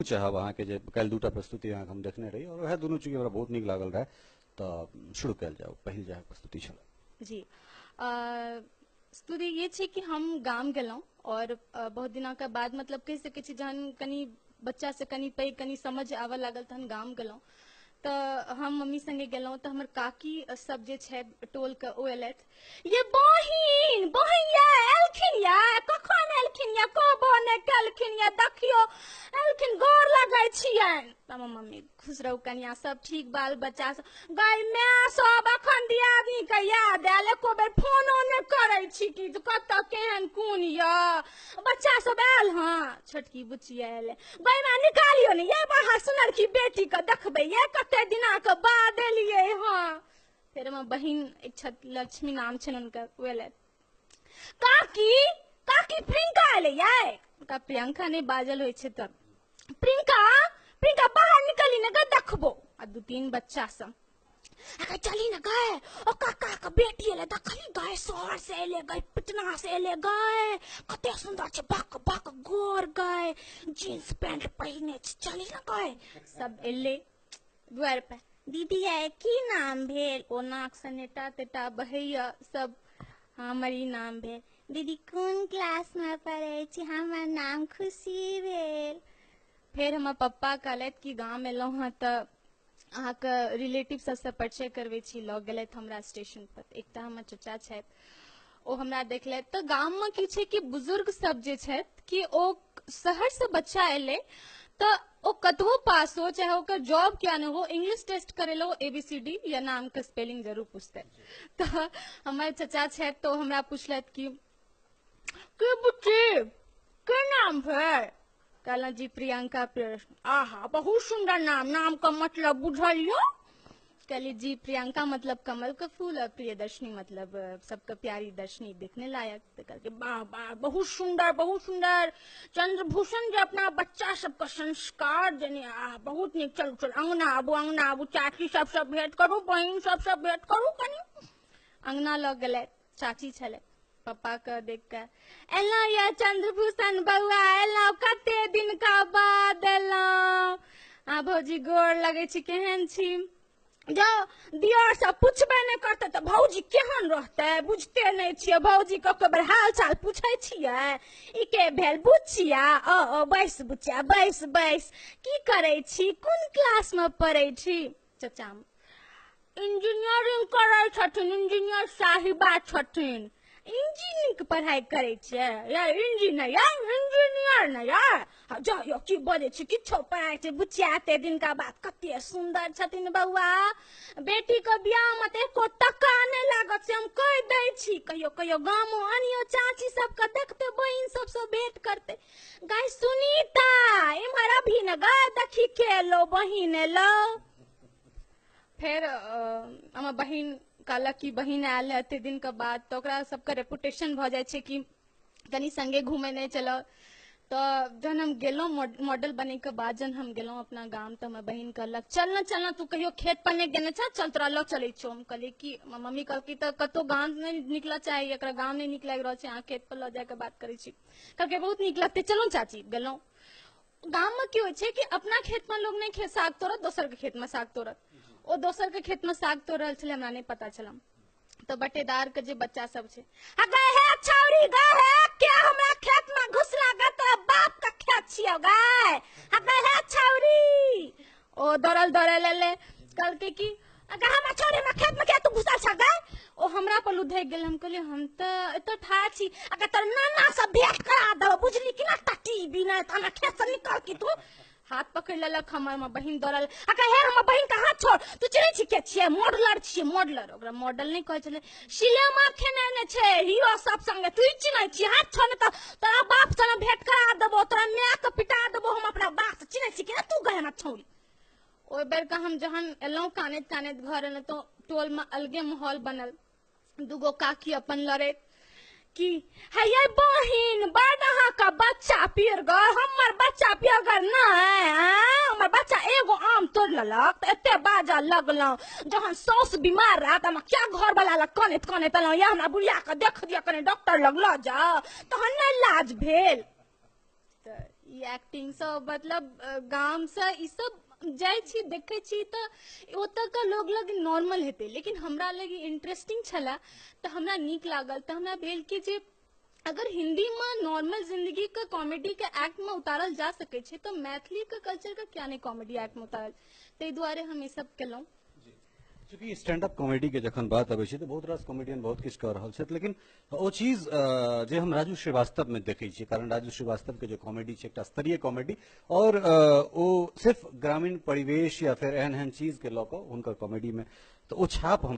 चाहब अहाँके जे काल्हि दूटा प्रस्तुति अहाँके हम देखने रही और वएह दुनू चूँकि हमरा बहुत नीक लागल रहए, तऽ शुरू कयल जाउ। पहिल जे अहाँके प्रस्तुति छल। जी, स्तुति ये छै कि हम गाम गेलहुँ और बहुत दिनाके बाद, मतलब कहि सकै छी जहन कनि बच्चा से कनि पैघ कनि समझ आबऽ लागल तहन गाम गेलहुँ। तऽ हम मम्मी संगे गेलहुँ तऽ हमर काकी सब जे छै टोलके ओ एलथि, ये बहिन बहिन या एलखिन या, कखन एलखिन या, कहबो नहि केलखिन या, देखियो एलखिन, गोर लगै छियनि। तऽ हमर मम्मी, खुश रहू कनिया, सब ठीक, बाल बच्चा सब? गै माय, सब अखन दियादनी के याद आयल, एको बेर फोनो नहि करै छी कि कतऽ केहन कोन यऽ, बच्चा सब आयल? हँ, छोटकी बुच्ची आयल। गै माय, निकालियो ने ये बाहर, सुनरकी बेटी के देखबै ये, कते दिना के बाद एलियै। हँ, फेर हमर बहिन एक छथि, लक्ष्मी नाम छनि हुनकर, ओ एलथि। काकी काकी, प्रियंका एलै यै। हुनका प्रियंका नहि बाजल होइ छै, तऽ प्रियंका प्रियंका बाहर निकली ने गे, देखबो। आ दू तीन बच्चा सब, अगर चली ने गए, ओ काका के बेटी एलै, देखली गए, शहर से एलै गए, पटना से एलै गए, कते सुंदर छै, बक बक गोर गए, जींस पैंट पहिने छै, चली ने गए। सब एलै दुआरि पर, दीदी आइ की नाम भेल? ओ नाक से नेटा तेटा बहैया सब। हमर ई नाम भेल। दीदी कोन क्लासमे पढ़ै छी? हमर नाम खुशी भेल। फेर हमर पप्पा कहलथि कि गाम एलहुँ हँ तऽ अहाँके रिलेटिव सबसँ परिचय करबै छी। लऽ गेलथि हमरा स्टेशन पर। एकटा हमर चचा छथि, ओ हमरा देखलथि। तऽ गाममे की छै कि बुजुर्ग सब जे छथि कि ओ शहरसँ बच्चा एलै तऽ ओ कतबो पास हो, चाहे ओकर जॉब किया नहि हो, इंग्लिश टेस्ट करै लए ओ ABCD या नामके स्पेलिंग जरूर पूछतै। तऽ हमर चचा छथि तऽ ओ हमरा पुछलथि कि के बुच्ची, के नाम भेल? कहलहुँ जी प्रियंका प्रियदर्शनी। आहा, बहुत सुंदर नाम, नाम का मतलब बुझल यौ? कहली जी प्रियंका मतलब कमल के फूल और प्रियदर्शनी मतलब सबके प्यारी दर्शनी, देखने लायक। तऽ कहलकै वाह वाह, बहुत सुंदर बहुत सुंदर, चंद्रभूषण जे अपना बच्चा सबके संस्कार देने, आह बहुत नीक। चलू चलू, अंगना आबू, अंगना आबू, चाची सबसँ भेंट करू, बहिन सबसँ भेंट करू कनि। अंगना लऽ गेलै, चाची छलै। पप्पा के देख के, एलहुँ या चंद्रभूषण बौआ, एलहुँ, कते दिनका बाद एलहुँ। आ भौजी गोर लगै छी, केहन छी? जँ दियर सब पुछबे नहि करतै तऽ भौजी केहन रहतै? बुझते नहि छियै, भौजी कऽ बेर हाल चाल पूछै छियै? ई के भेल बुचिया? ओ ओ बैस बुचिया, बैस बैस, की करै छी, कोन क्लासमे पढ़ै छी? चचा इंजीनियरिंग करै छथिन, इंजीनियर साहिबा छथिन। इंजीनियरिंग के पढ़ाइ करै छियै या इंजीनियर या इंजीनियर ने या जा यौ, की बजै छी, किछो पढ़ाइ छै। बुचिया एते दिनका बाद, कते सुन्दर छथिन बौआ, बेटी के बियाह मे तऽ एको टका नहि लागत से हम कहि दै छी। कहियो कहियो गामो अनियो, चाची सबके देखते, बहिन सबसँ भेंट करते। गाय सुनीता, इम्हर अभी ने गाय, देखी के एलो, बहिन एलो। फेर हमर बहिन कहलक कि बहिन आयल है एते दिनके बाद, तऽ ओकरा सबके रेपुटेशन भऽ जाइ छै कि कनि संगे घूमे नहि चलऽ। तऽ जहन हम गेलहुँ, मॉडल बनैके बाद जहन हम गेलहुँ अपना गाम, तऽ हमर बहिन कहलक चल ने चल ने, तू कहियो खेत पर नहि गेने छह, चल तोरा लऽ चलै छियौ। हम कहलियै कि मम्मी कहलकै तऽ कतहु गाम नहि निकलऽ चाही, एकरा गाम नहि नीक लागि रहल छै, अहाँ खेत पर लऽ जायके बात करै छी। कहलकै बहुत नीक लगतै, चलू चाची। गेलहुँ। गाममे की होइ छै कि अपना खेतमे लोक नहि खेत साग तोड़त, दोसरके खेतमे साग तोड़त। ओ दोसरके खेतमे साग तोड़ रहल छलै, हमरा नहि पता छल। तऽ बटेदार के जे बच्चा सब छै, आ गए हे छौरी, गए हे के हमरा खेत में घुसला गे, तोरा बाप के खेत छियौ गए, आ गए हे छौरी। ओ दौड़ल दौड़ल एलै, कहलकै कि अगर हमरा छौरी, हमरा खेत में किया तू घुसल छ गए? ओ हमरा पर लुधकि गेल। हम कहलियै हम तऽ एतऽ ठाढ़ छी, अगर तोर नाना से भेंट करा देबो, बुझली कि ना, टटी बिना तऽ हमरा खेत से निकल की तू। हाथ पकड़ि लेलक हमर। हमर बहिन दौड़ल आ कहे हमर बहिन के हाथ छोड़, तू चिन्है छी के छियै? मॉडलर छियै मॉडलर। ओकरा मॉडल नहि कहै छलै, सिनेमा खेने छै हीरो सब संगे, तू चिन्है छी? हाथ छोड़ ने तऽ तोरा बाप से भेंट करा देबो, तोरा माय के पिटा देबो हम अपना बाप से। चिन्है छी के तू गए हमरा छौरी? ओहि बेरके हम जहन एलहुँ कानैत कानैत घर एलहुँ तऽ टोलमे अलगे माहौल बनल। दूगो काकी अपन लड़ैत कि हे ये बहिन, बड अहाँके बच्चा पियरगर, हमर बच्चा पियरगर नहि। हमर बच्चा एगो आम तोड़ि लेलक तऽ एते बाजऽ लगलहुँ, जहन साउस बीमार रहत हम क्या घर वाला लग कानैत कानैत एलहुँ, या हमरा बुढ़िया के देख दिअ, कनि डॉक्टर लग लऽ जाउ, तहन नहि लाज भेल? तऽ ई एक्टिंग सब, मतलब गामसँ ई सब जाइ छी देखै छी तऽ ओतऽके लोग लग नॉर्मल हेतै, लेकिन हमरा लग इंटरेस्टिंग छलै तऽ हमरा नीक लागल। तऽ हमरा भेल कि जे अगर हिंदीमे नॉर्मल जिंदगीके कॉमेडीके एक्टमे उतारल जा सकै छै तऽ मैथिलीके कल्चरके किया नहि कॉमेडी एक्टमे उतारल, ताहि दुआरे हम ई सब केलहुँ। चूँकि स्टैंड अप कॉमेडी के जखन बात अबै छै तऽ बहुत रास कॉमेडियन बहुत किछु कऽ रहल छथि, लेकिन ओ चीज जे हम राजू श्रीवास्तव में देखै छियै, कारण राजू श्रीवास्तव के जे कॉमेडी छै एकटा स्तरीय कॉमेडी, और ओ सिर्फ ग्रामीण परिवेश या फेर एहन एहन चीज के लऽ कऽ हुनकर कॉमेडी में तऽ ओ छाप हम